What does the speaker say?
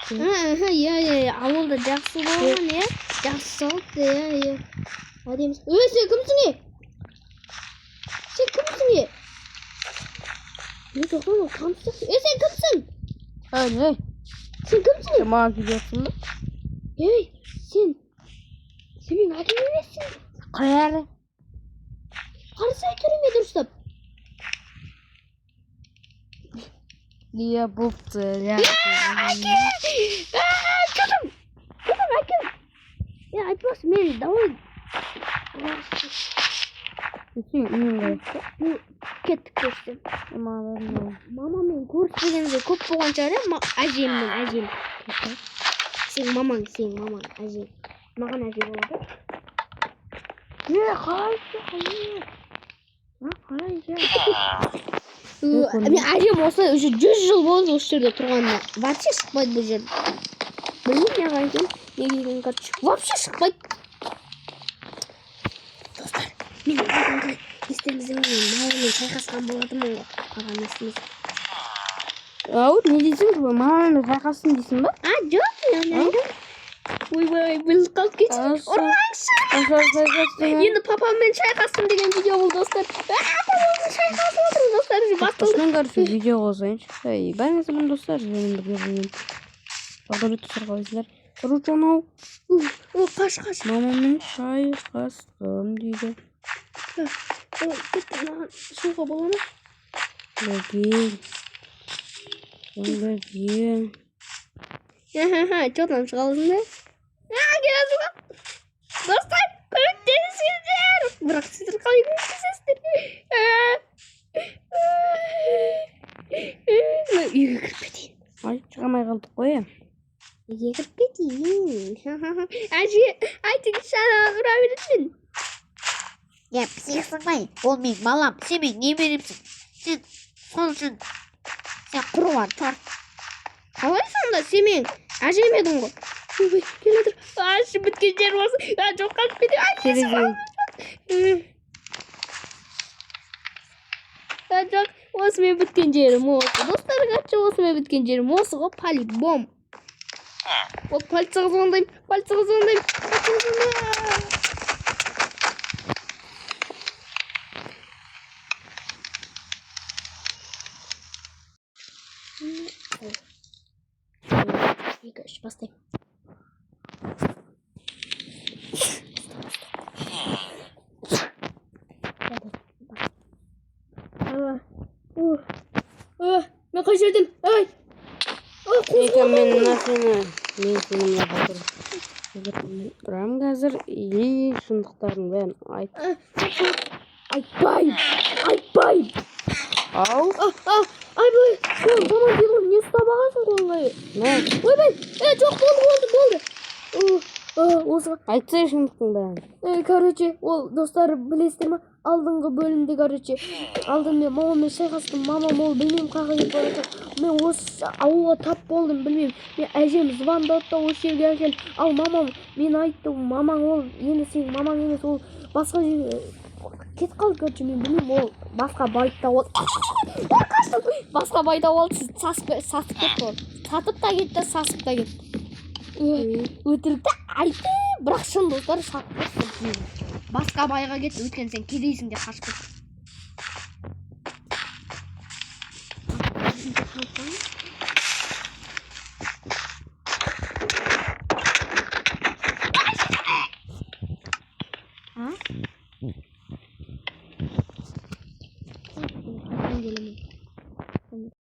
Иә, иә, ауылда жақсы болған, иә. Жақсы салыпты, иә, иә. Әдемі. Ей, сен кімсің, е? Сен кімсің, е? Не, тоқта, ол таныс сияқты. Ей, сен кімсің? Ей, не? Сен кімсің? Сен маған тиіп жатсың ба? Ей, сен. Сен менің әкем емессің. Қай? Қарасай түріме дұрыстап. Иә, бопты. Иә. Әке! Кім? Кім әкем? Е, айтпақшы, мен давай. Сен үйің қайсы? Кеттік көрсем. Маған. Мамамен көріспегенде көп болған шығар, иә? Әжеммен, әжем. Сенің мамаң, сенің мамаң, әжең. Маған әже болады. Е, қалайсың, қалай? А, қалай, иә? Мен әжем осылай уже 100 жыл болды осы жерде тұрғанына. Вообще шықпайды бұл жерден. Білмеймін неғып екенін, неге екенін, короче. Вообще шықпайды. Достар, мен алдыңғы естеріңізде ме, мен мамаммен шайқасқан болатынмын ғой. Маған естіміз. Ау, не дейсің? Мамамен шайқастым дейсің ба? А, жоқ, мен ойнадым. Ойбай, біліп қалып кетші. Ұрмаңызшы. Енді папаммен шайқастым деген видео болды, достар. А, папаммен шайқасып отырмын, достар, уже басталды. Мен, короче, видео қосайыншы. Ей, бәріңізге сәлем, достар. Менімен бірге бүгін Бағдәулет, достар, қалайсыздар? Короче, анау О, қаш, қаш. мамаммен шайқастым дейді. Ой, кетті, маған суға бола ма? Кел. Онда кел. Ха-ха, че там, шыға алдың ба? А, келе ғой. Достар, көмектесіңдер. Бірақ сіздер қалай көмектесесіздер? Мен үйге кіріп кетейін. Ай, шыға алмай қалдық қой, иә. Үйге кіріп кетейін. Әже, айтыңызшы, ана ұра береді мен. Е, психсың ба? Ол менің балам, сен менің немеремсің. Сен сол үшін сен құрыған тарт. Қалай сонда, сен менің әжем едің ғой. Ойбай, келе жатыр. Аш, біткен жер осы. А, жоқ, қалып кетейін. Ай, Терезе. А, жоқ, осымен біткен жерім осы. Достар, короче, осымен біткен жерім осы ғой, по-любому. Ол полицияға звондаймын, полицияға звондаймын, полицияға звондаймын. Екі, үш, бастаймын. А, ух, а, мен қай жерден? Ай! Ай, Екен мен мына сені, мен сені мына қазір ұрам қазір и шындықтардың бәрін айт. Айтпаймын, айтпаймын. Ау, А, а, айбай, ой, мама дейді ғой, не ұстап алғансың қолыңа? мә, Ойбай, е, жоқ, болды, болды, болды. О, а, осыға айтсай шындықтың бәрін. Короче, ол, достар, білесіздер ма, алдыңғы бөлімде, короче, алдын мен мамаммен шайқастым. Мамам ол білмеймін қаяққа кетіп бара жатыр. Мен осы ауылға тап болдым, білмеймін. Мен әжем звондады да, осы жерге әкел. Ал мамам мен айтты, мамаң ол енді сенің мамаң емес, ол басқа жерге кетіп қалды. Короче, мен білмеймін, ол басқа байты тауып алды. Қаштым. Басқа бай тауып алды, сасып, сасып кетті ол. Сатып та кетті, сасып та кетті. Өтірікті айтты, бірақ шын, достар, сатып кетті. Басқа байға кетті, өйткені сен кедейсің деп қашып кетті.